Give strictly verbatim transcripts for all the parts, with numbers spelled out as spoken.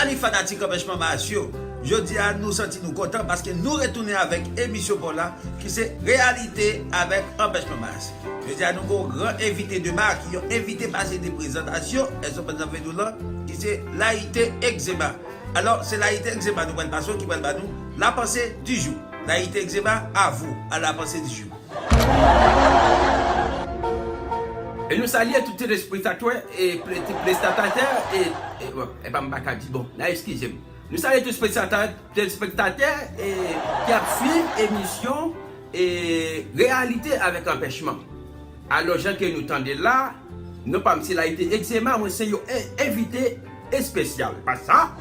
Salut fanatik Anpèchman Mas yo. Jodi a nou santi nou kontan paske nou retounen avèk emisyon pa w la ki se Reyalite avèk Anpèchman Mas. Jodi a nou gen yon gran envite de mak, yon envite pase de prezantasyon, èske w konprann sa m vle di w lan, ki se Layite Egzema. Alò, se Layite Egzema nou pral pase w ki pral ba nou la pensée du jour. Layite Egzema, à vous, à la pensée du jour. E nou salye tout telespektatè e ple- telespektatè e, e, bon, e pa m pa ka di bon, nan eskize m. Nou salye tout telespektatè, telespektatè e, ki ap swiv emisyon e, Reyalite avèk Anpèchman. Alò, jan ke nou tande la, non pa m se Layite Egzema, mwen se yon en- envite espesyal. Pa sa?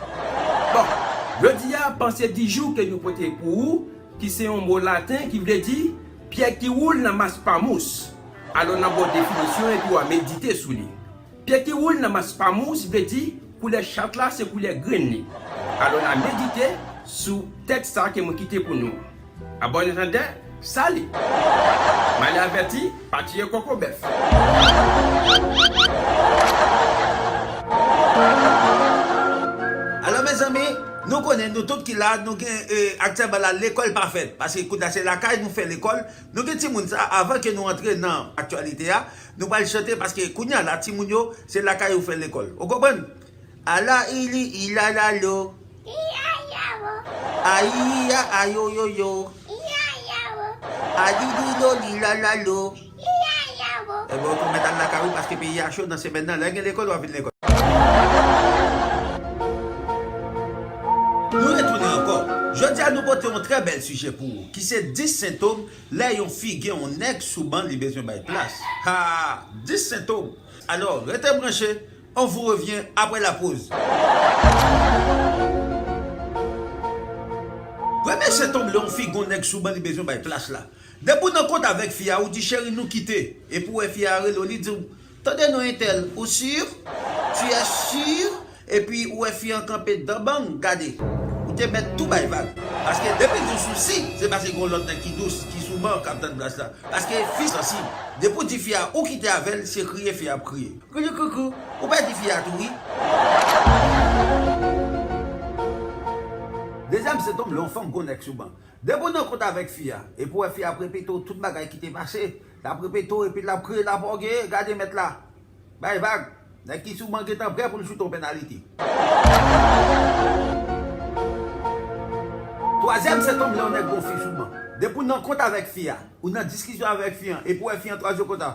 Bon, jodi a, pensée du jour ke nou pote pou ou, ki se yon mo laten ki vle di pyè ki woule nan mas pa mous. Alò, n ap ba w definisyon epi w a medite sou li. Pyè ki woule nan mas pa mous vle di koulè chat la se koulè grenn li. Alò, n a medite sou tèks sa ke mwen kite pou nou. A bon entandè, sali! M ale avèti, pa tiye koko bèf. Alò, mezanmi, nou konnen, nou tout ki la, nou gen, e, aktyèlman la, lekòl pa fèt. Paske kounye a se lakay nou fè lekòl. Nou gen timoun sa, avan ke nou antre nan aktyalite a, nou pral chante paske kounye a la, timoun yo, se lakay yo fè lekòl. Ou konprann? Ala ili, ila lalo. Iya yawo. Ayiya, ayoyoyo. Iya yawo. Adidilo, lila lalo. Iya yawo. Ebyen, ou konn mèt al lakay ou paske peyi a cho nan semèn nan. Lè gen lekòl, w ap vin lekòl. Nou retounen ankò. Jodi a, nou pote yon trè bèl sijè pou ou, ki se dis sentòm lè yon fi gen yon nèg sou ban li bezwen bay plas. Ha! Dis sentòm. Alò, rete branche, on vous revient après la pause. Premye sentòm lè yon fi gen yon nèg sou ban li bezwen bay plas la. Depi w nan kont avèk fi a, ou di, cheri, nou kite. Epi w wè fi a rele w, li di w, tande non entèl, ou sûr? Tu es sûr? Epi ou wè fi an kanpe dan bang, gade. Ou te mèt tou bay vag. Paske depi l di w sousi, se paske gen yon lòt nèg ki dous, ki sou ban, k ap tann plas la. Paske fi sansib. Depi w di fi a ou kite avè l, se kriye fi a ap kriye. Kriye koukou, ou pèdi fi a tou wi. Dezyèm sentòm lè yon fanm gen yon nèg sou ban. Depi w nan kont avèk fi a, epi w wè fi a ap repete w tout bagay ki te pase, l ap repete w epi l ap kriye, l ap ògeye, gade mèt la. Bay vag, nèg ki sou ban gentan prè pou l choute w pennalite. Twazyèm sentòm lè yon nèg gen yon fi sou ban. Depi w nan kont avèk fi a, ou nan diskisyon avèk fi an, epi w wè fi an twa zye konsa.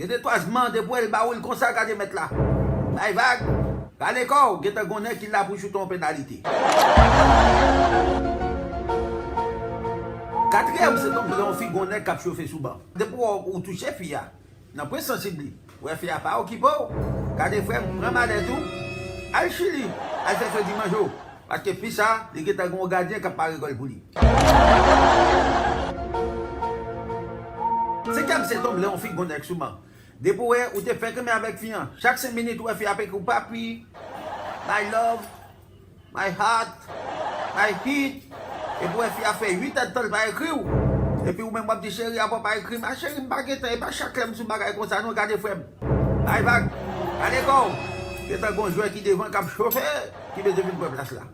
Gen de twa zman, depi w wè l ba ou l konsa, gade mèt la. Bay vag. Rale kò w, gentan gen yon nèg ki la pou choute w yon pennalite. Katriyèm sentòm lè yon fi gen yon nèg k ap chofe sou ban. Depi w wè ou touche fi a, nan pwen sansib li, ou wè fi a pa okipe w, gade frè m, pran malèt ou, al Chili, al fè fredi manje w. Paske fi sa, li gentan gen yon gadyen k ap pare kò l pou li. Senkyèm sentòm lè yon fi gen yon nèg sou ban. Depi w wè, ou te fèk renmen avèk fi an. Chak senk minit, ou wè fi a ap ekri w, papi, my love, my heart, my hit. Epi w wè fi a fè uit èdtan l pa ekri w. Epi ou menm w ap di, cheri, apa w pa ekri m? A cheri, m pa gen tan, e pa chak lè m sou bagay konsa non, gade frè m. Bay vag, gade kò w. Gentan gen yon jwè ki devan k ap chofe, ki bezwen vin pran plas la.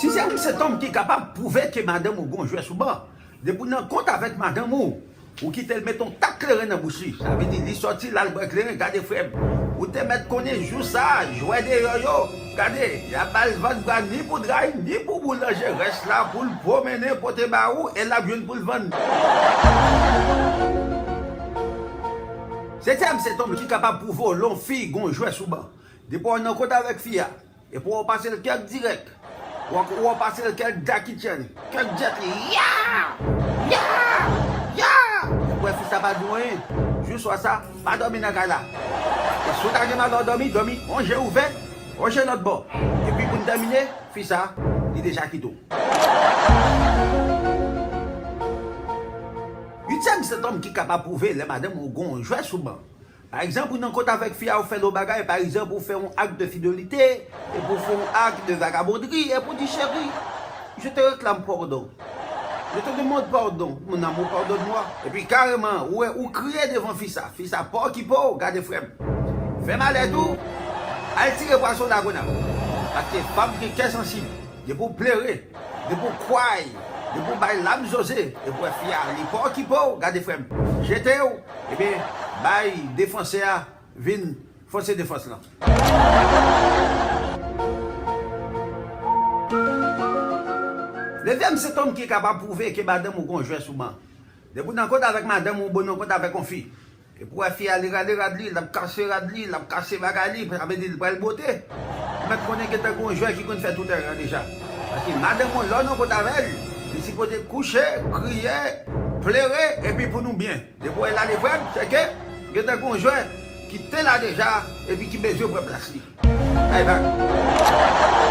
Sizyèm sentòm ki kapab pwouve ke madanm ou gen yon jwè sou ban. Depi w nan kont avèk madanm ou, ou kite l mete yon tak kleren nan bouch li. Sa vle di li sòti l al bwè kleren, gade frè m. Ou te mèt konnen jou sa a, jwè deyò yo, gade, y ap ba l vant bra ni pou dray, ni pou boulanje, rès la pou l pwomennen pote ba ou e l ap jwenn pou l vann. Setyèm sentòm ki kapab pwouve w lè yon fi gen yon jwè sou ban. Depi w nan kont avèk fi a, epi w pase l kèk dirèk. W, w pase l kèk Jackie Chan, kèk Jet Li. Ya! Ya! Ya! Epi w wè fi sa pa di w anyen. Jou swa sa, pa dòmi nan kay la. E si w ta gen malè w dòmi, dòmi, yon je ouvè, yon je lòt bò. Epi pou n tèmine, fi sa, li deja kite w. Uityèm sentòm ki kapab pwouve lè madanm ou gen yon jwè sou ban. Pa egzanp, ou nan kont avèk fi a, ou fè l yon bagay, pa egzanp, ou fè yon ak de fidelite, epi ou fè yon ak de vagabondri, epi ou di, cheri, je te réclame pardon. Je te demande pardon, mon amour, pardonne-moi. Epi kareman, ou wè, ou kriye devan fi sa. Fi sa pa okipe w, gade frè m. Fè malè tou, al tire pwason Lagonav. Paske fanm gen kè sansib. Depi w plere, depi w kway, depi w bay lam zoze, depi w wè fi a, li pa okipe w, gade frè m. Jete w, ebyen, bay defansè a vin fòse defans lan. Nevyèm sentòm ki kapab pwouve ke madanm ou gon jwè sou man. Depi w nan kont avèk madanm ou, bon nan kont avèk yon fi. Epi w wè fi a, li rale rad li, l ap kase rad li, l ap kase bagay li, sa vle di li pral bote. Ou mèt konnen gentan gon jwè ki konn fè tout èr lan deja. Paske madanm ou, lè w nan kont avè l, li sipoze kouche, kriye, plere, epi pou nou byen. Depi w wè l ale frè m, se ke gentan gon jwè ki te la deja, epi ki bezwen pran plas li. Ay bak.